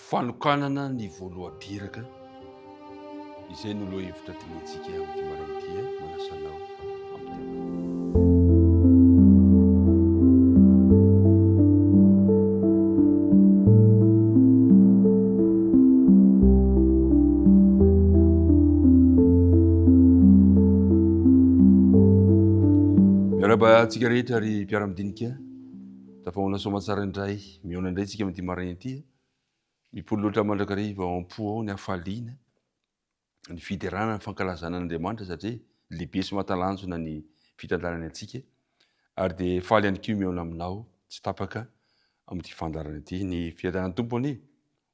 Fanokanana ny voalohan-teraka, izay no lohahevitra dinihintsika amin'ity maraina ity. Manasa anao am-pitiavana. Miarahaba antsika rehetra ry mpiara-midinika. Tafahoana soamatsara indray, mihaona indray tsika amin'ity maraina ity. Mipololotra mandrakariva ao am-po ao ny hafaliana, ny fiderana, ny fankalazana an'Andriamanitra satria lehibe sy mahatalanjona ny fitantanany antsika. Ary dia faly ihany koa mihaona aminao tsy tapaka amin'ity fandaharana ity. Ny fiadanan'ny Tompo anie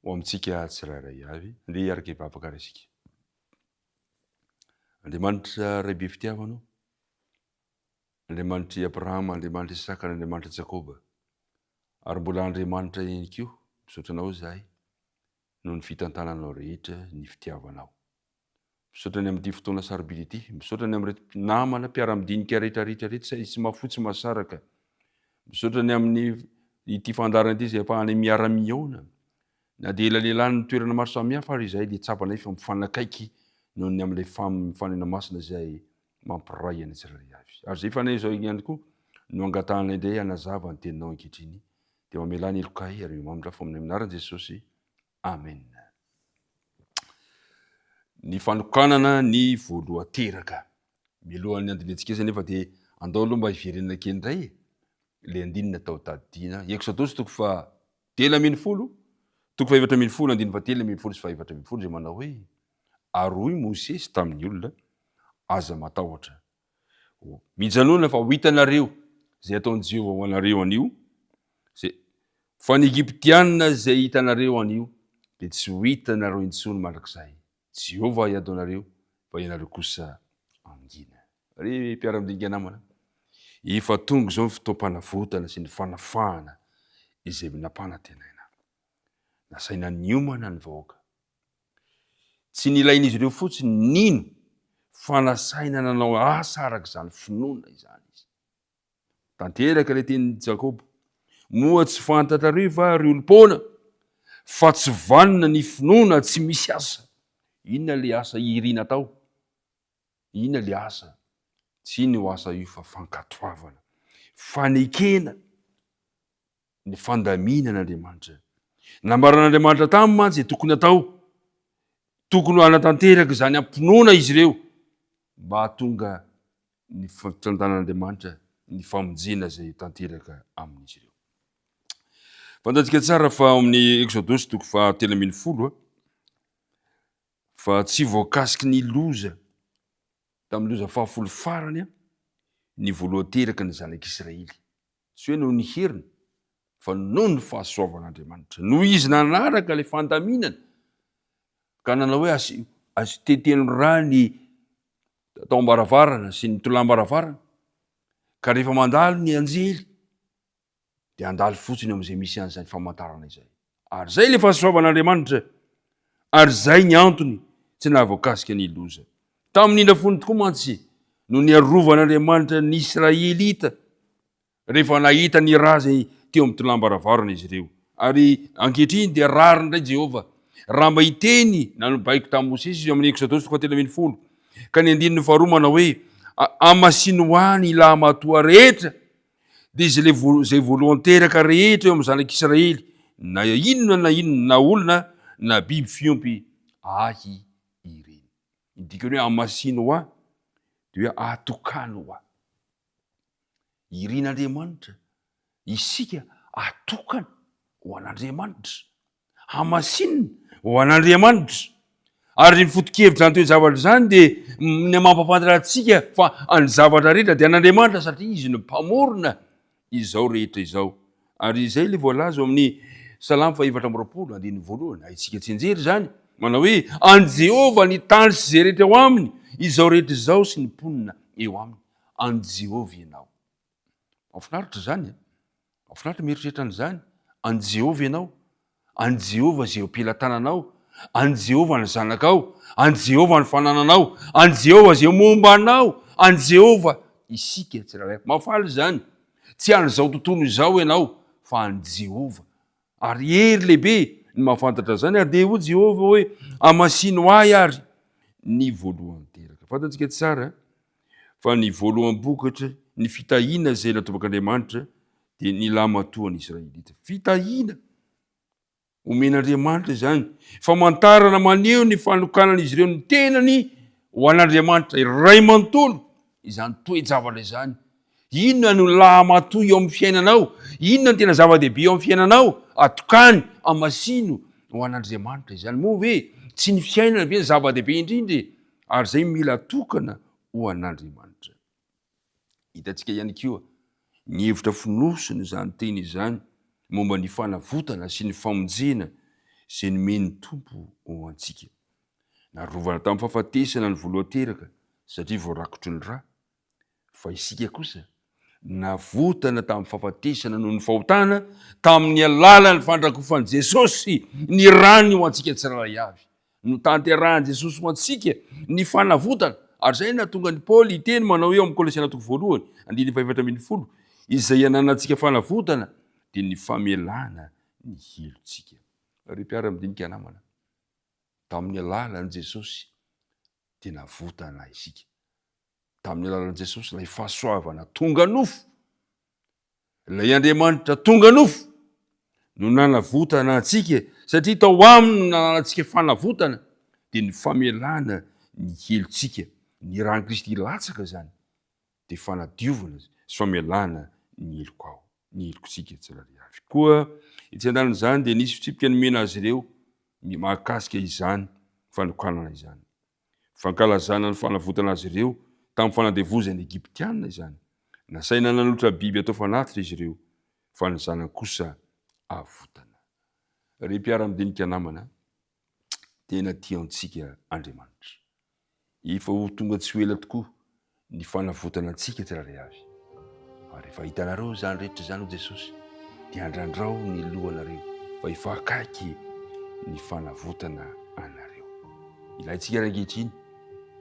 ho amintsika tsirairay avy. Andeha hiaraka hivavaka ary isika. Andriamanitra Ray be fitiavana ô, Andriamanitr'i Abrahama, Andriamanitr'i Isaka ary Andriamanitr'i Jakoba, ary mbola Andriamanitra ihany koa, misaotra Anao izahay noho ny fitantananao rehetra, ny fitiavanao. Misaotra ny amin'ity fotoana sarobidy ity, misaotra ny amin'ireto namana mpiara-midinika rehetra rehetra ireto izay tsy mahafoy tsy mahasaraka. Misaotra ny amin'ny ity fandaharana ity izay ahafahanay miara-mihaona. Na dia elanelanin'ny toerana maro samihafa ary izahay dia tsapanay fa mifanakaiky noho ny amin'ilay Fanena Masina izay mampiray anay tsirairay avy. Ary izay Fanahy izao ihany koa no angatahanay indray hanazava ny teninao ankehitriny. Dia mamelà ny helokay ary mamindra fo aminay amin'ny anaran'i Jesosy. Amen. Ny fanokanana ny voalohan-teraka. Mialohan'ny handinihantsika azy anefa dia andao aloha mba hiverenana kely indray e. Ilay andininy natao tadidiana. Eksodosy toko faha 13, toko faha 14, andininy faha 13 sy faha 14 izay manao hoe, Ary hoy Mosesy tamin'ny olona, Aza matahotra. Mijanòna fa ho hitanareo izay hataon'i Jehovah ho anareo anio, izay, fa ny Egyptiana izay hitanareo anio dia tsy ho hitanareo intsony mandrakizay. Jehovah hiady ho anareo, fa ianareo kosa hangina. Ry mpiara-midinika namana, efa tonga izao ny fotoam-panavotana sy ny fanafahana izay nampanantenaina. Nasaina niomana ny vahoaka. Tsy nilain'izy ireo fotsiny ny nino fa nasaina nanao asa araka izany finoana izany izy. Tanteraka ilay tenin'i Jakoba, Moa tsy fantatrareo va, ry olom-poana, fa tsy vanona ny finoana tsy misy asa? Inona ilay asa irina atao? Inona ilay asa? Tsy inona io asa io fa fankatoavana, fanekena ny fandaminan'Andriamanitra. Nambaran'Andriamanitra taminy mantsy izay tokony hatao. Tokony hanatanteraka izany am-pinoana izy ireo mba hahatonga ny fitantanan'Andriamanitra ny famonjena izay tanteraka amin'izy ireo. Fantatsika tsara fa ao amin'ny Eksodosy toko faha 13 fa tsy voakasiky ny loza tamin'ny loza fahafolo farany ny voalohan-teraka ny zanak'Israely. Tsy hoe noho ny heriny, fa noho ny fahasoavan'Andriamanitra. Noho izy nanaraka ilay fandaminana, ka nanao hoe asio, asio teteno rà ny tao am-baravarana sy ny tolam-baravarana, ka rehefa mandalo ny anjely, dia handalo fotsiny eo amin'izay misy an'izany famantarana izay. Ary izay ilay fahasoavan'Andriamanitra, ary izay ny antony tsy nahavoakasika ny loza. Tamin'ny indra fony tokoa mantsy no niarovan'Andriamanitra ny Israelita rehefa nahita ny ra izay teo amin'ny tolam-baravarana izy ireo. Ary ankehitriny dia rariny indray Jehovah raha mba hiteny na nibaiko tamin'i Mosesy izy amin'ny Eksodosy toko fahatelo 13 ka ny andininy faharoa manao hoe, Amasino ho ahy ny lahimatoa rehetra dia izay ilay izay voalohan-teraka rehetra eo amin'ny zanak'Israely, na inona na inona, na olona na biby fiompy ahy ireny. Ny dikany hoe amasino ho ahy dia hoe atokano ho ahy. Irin'Andriamanitra isika atokana ho an'Andriamanitra. Hamasinina ho an'Andriamanitra. Ary ny foto-kevitr'izany toe-javatra izany dia ny mampahafantatra antsika fa ny zavatra rehetra dia an'Andriamanitra satria Izy no Mpamorona izao rehetra izao. Ary izay ilay voalaza ao amin'ny Salamo faha-24, andininy voalohany, haintsika tsianjery izany, manao hoe, An'i Jehovah ny tany sy izay rehetra eo aminy, izao rehetra izao sy ny mponina eo aminy. An'i Jehovah ianao. Mahafinaritra izany e! Mahafinaritra mieritreritra an'izany. An'i Jehovah ianao. An'i Jehovah izay eo am-pelatananao. An'i Jehovah ny zanakao. An'i Jehovah ny fanananao. An'i Jehovah izay momba anao. An'i Jehovah isika tsirairay. Mahafaly izany. Tsy an'izao tontolo izao ianao fa an'i Jehovah. Ary hery lehibe. ny mahafantatra izany, ary dia hoy Jehovah hoe, Hamasino ahy àry ny voalohan-teraka. Fantatsika tsara fa ny voaloham-bokatra, ny fitahiana izay natobak'Andriamanitra dia ny lahimatoan'ny Israelita. Fitahiana omen'Andriamanitra izany, famantarana maneho ny fanokanan'izy ireo ny tenany ho an'Andriamanitra iray manontolo izany toe-javatra izany. Inona no lahimatoa eo amin'ny fiainanao? Inona no tena zava-dehibe eo amin'ny fiainanao? Atokany, amasino ho an'Andriamanitra izany. Moa ve tsy ny fiainana ve ny zava-dehibe indrindra e? Ary izay mila atokana ho an'Andriamanitra. Hitantsika ihany koa ny hevitra fonosin'izany teny izany momba ny fanavotana sy ny famonjena izay nomen'ny Tompo ho antsika. Narovana tamin'ny fahafatesana ny voalohan-teraka satria voarakotry ny ra, fa isika kosa navotana tamin'ny fahafatesana noho ny fahotana tamin'ny alalan'ny fandrakofan'i Jesosy ny rany ho antsika tsirairay avy. Notanterahin'i Jesosy ho antsika ny fanavotana, ary izay no nahatonga an'i Paoly hiteny manao hoe ao amin'ny Kolosiana toko voalohany, andininy faha-14, Izay ananantsika fanavotana dia ny famelana ny helotsika. Ry mpiara-midinika namana, tamin'ny alalan'i Jesosy dia navotana isika. Tamin'ny alalan'i Jesosy ilay fahasoavana tonga nofo, ilay Andriamanitra tonga nofo no nanavotana antsika, satria tao aminy no nananantsika fanavotana, dia ny famelana ny helotsika, ny ran'i Kristy latsaka izany, dia fanadiovana sy famelana ny helokao, ny helokontsika tsirairay avy. Koa etsy andanin'izany dia nisy fitsipika nomena azy ireo mahakasika izany fanokanana izany. Fankalazana ny fanavotana azy ireo tamin'ny fanandevozan'ny Egyptiana izany. Nasaina nanolotra biby atao fanatitra izy ireo, fa ny zanany kosa avotana. Ry mpiara-midinika namana, tena tia antsika Andriamanitra. Efa ho tonga tsy ho ela tokoa ny fanavotana antsika tsirairay avy. Fa rehefa hitanareo izany rehetra izany, hoy Jesosy, dia andrandrao ny lohanareo, fa efa akaiky ny fanavotana anareo. Ilaintsika ary ankehitriny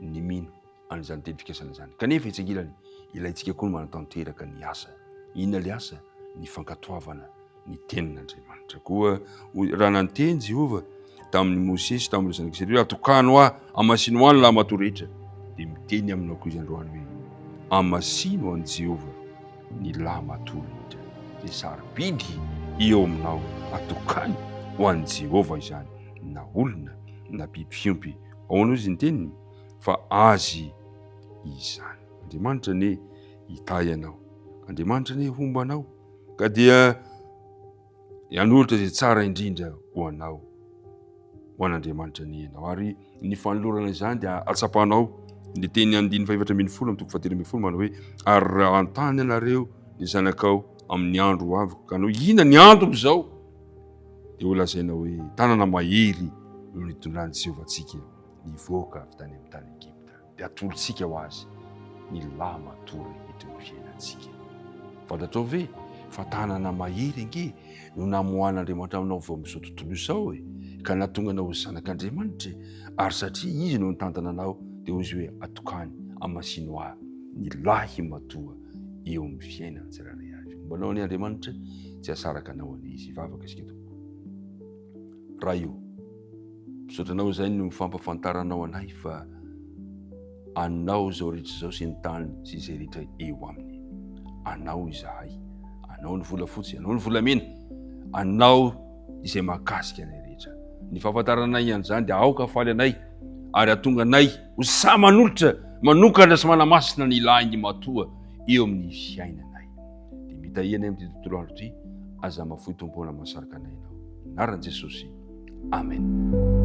ny mino an'izany teny fikasana izany. Kanefa etsy ankilany, ilaintsika koa ny manatanteraka ny asa. Inona ilay asa? Ny fankatoavana ny tenin'Andriamanitra. Koa raha nanteny Jehovah tamin'i Mosesy tamin'ireo zanak'i Israely hoe atokano ahy, amasino ahy ny lahimatoa rehetra, dia miteny aminao koa izy androany hoe amasino an'i Jehovah ny lahimatoa rehetra. Izay sarobidy eo aminao, atokany ho an'i Jehovah izany, na olona na biby fiompy. Ahoana hoy izy ny teniny? Fa azy izany. Andriamanitra anie hitahy anao. Andriamanitra anie homba anao. Ka dia hanolotra izay tsara indrindra ho anao, ho an'Andriamanitra anie ianao. Ary ny fanolorana izany dia atsapanao ny teny andininy faha-14 amin'ny toko faha-13 manao hoe ary raha an-tany ianareo ny zanakao amin'ny andro ho avy ka hanao inona ny antony izao dia ho lazaina hoe tanana mahery no nitondran'i Jehovah antsika nivoaka avy tany amin'ny tany Egypta. Dia atolotsika ho azy ny lahimatoa rehetra eo amin'ny fiainantsika. Fantatrao ve fa tanana mahery ange no namoahan'Andriamanitra anao avy ao amin'izao tontolo izao e, ka nahatonga anao ho zanak'Andriamanitra e, ary satria Izy no nitantana anao dia hoy Izy hoe atokany, amasino ahy ny lahimatoa eo amin'ny fiainana tsirairay avy. Homba anao anie Andriamanitra, tsy hahasaraka anao anie Izy. Hivavaka isika tompoko. Ray o, misaotra anao izay no fampafantaranao anay fa anao izao rehetra izao sy ny tany sy izay rehetra eo aminy. Anao izahay, anao ny volafotsy, anao ny volamena, anao izay mahakasika anay rehetra. Ny fahafantaranay an'izany dia aoka faly anay ary hatonga anay ho sahy manolotra, manokana sy manamasina ny lahin'ny matoa eo amin'ny fiainanay. Dia mitahia anay amin'ity tontolo andro ity, aza mafoy Tompo na mahasarika anay ianao. Anaran'i Jesosy. Amen.